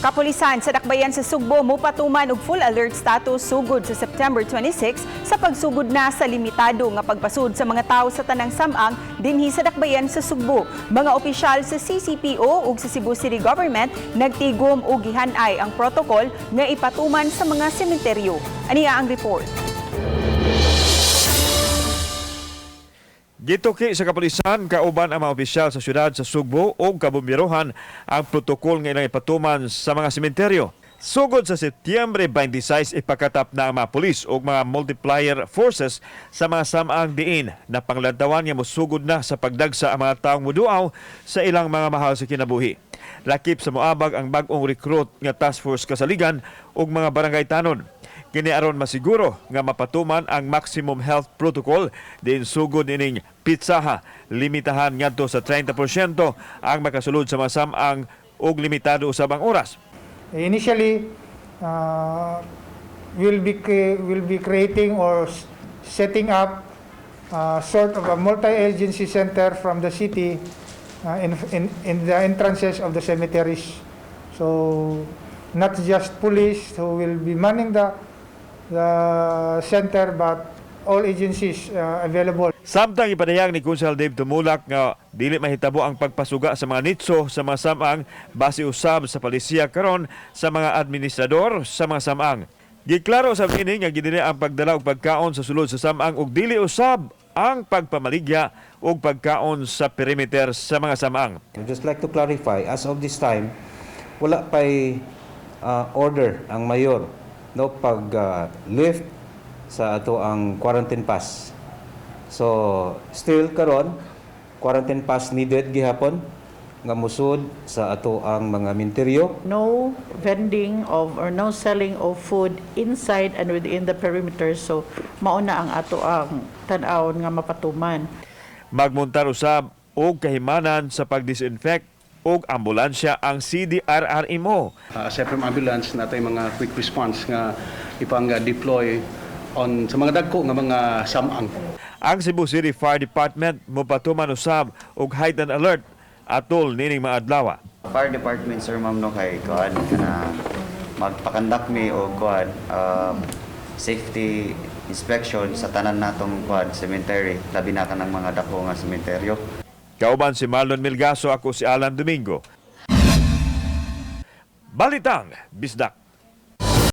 Kapulisan sa Dakbayan sa Sugbo mopatuman og full alert status sugod sa September 26 sa pagsugod na sa limitado nga pagpasud sa mga tawo sa tanang samang dinhi sa Dakbayan sa Sugbo. Mga opisyal sa CCPO ug sa Cebu City Government nagtigom og gihanay ang protocol nga ipatuman sa mga sementeryo. Aniya ang report. Gituki sa kapulisan kauban ang mga opisyal sa syudad sa Sugbo o kabomberohan ang protokol nga ilang ipatuman sa mga sementeryo. Sugod sa Setyembre 26, ipakatap na ang mga pulis o mga multiplier forces sa mga samang diin na panglantawan nga mosugod na sa pagdagsa ang mga taong muduaw sa ilang mga mahal sa kinabuhi. Lakip sa moabag ang bag-ong recruit nga task force kasaligan ug mga barangay tanon. Kini aron masiguro nga mapatuman ang maximum health protocol din sugod ining petsaha, limitahan ngadto sa 30% ang makasulod sa mga samang ug limitado usab ang oras. Initially, we'll be creating or setting up sort of a multi-agency center from the city in the entrances of the cemeteries. So, not just police who will be manning the center, but all agencies available. Samtang ipadayag ni Konsehal Dave Tumulak nga dili mahitabo ang pagpasuga sa mga nitso sa mga samang base usab sa palisiya karon sa mga administrador sa mga samang. Giklaro sa ini nga gidili ang pagdala og pagkaon sa sulod sa samang ug dili usab ang pagpamaligya og pagkaon sa perimeter sa mga samang. I'd just like to clarify, as of this time, wala pa'y order ang mayor, no, pag lift sa ato ang quarantine pass. So, still karon quarantine pass needed gihapon nga musud sa ato ang mga minteryo. No vending of or no selling of food inside and within the perimeter, so mauna ang ato ang tan-awon nga mapatuman. Magmuntar usab og kahimanan sa pagdisinfect og ambulansya ang CDRRMO. Aside from ambulance, natay mga quick response nga ipang-deploy on sa mga dagko nga mga samang. Ang Cebu City Fire Department mopatuman usab og heightened alert atol nining mga adlaw. Fire department, sir, ma'am, no, kay kuan kana magpa-conduct mi og kuan safety inspection sa tanan natong kuan cemetery, labi na kanang mga dako nga sementeryo. Kauban si Marlon Milgaso, ako si Alan Domingo. Balitang Bisdak.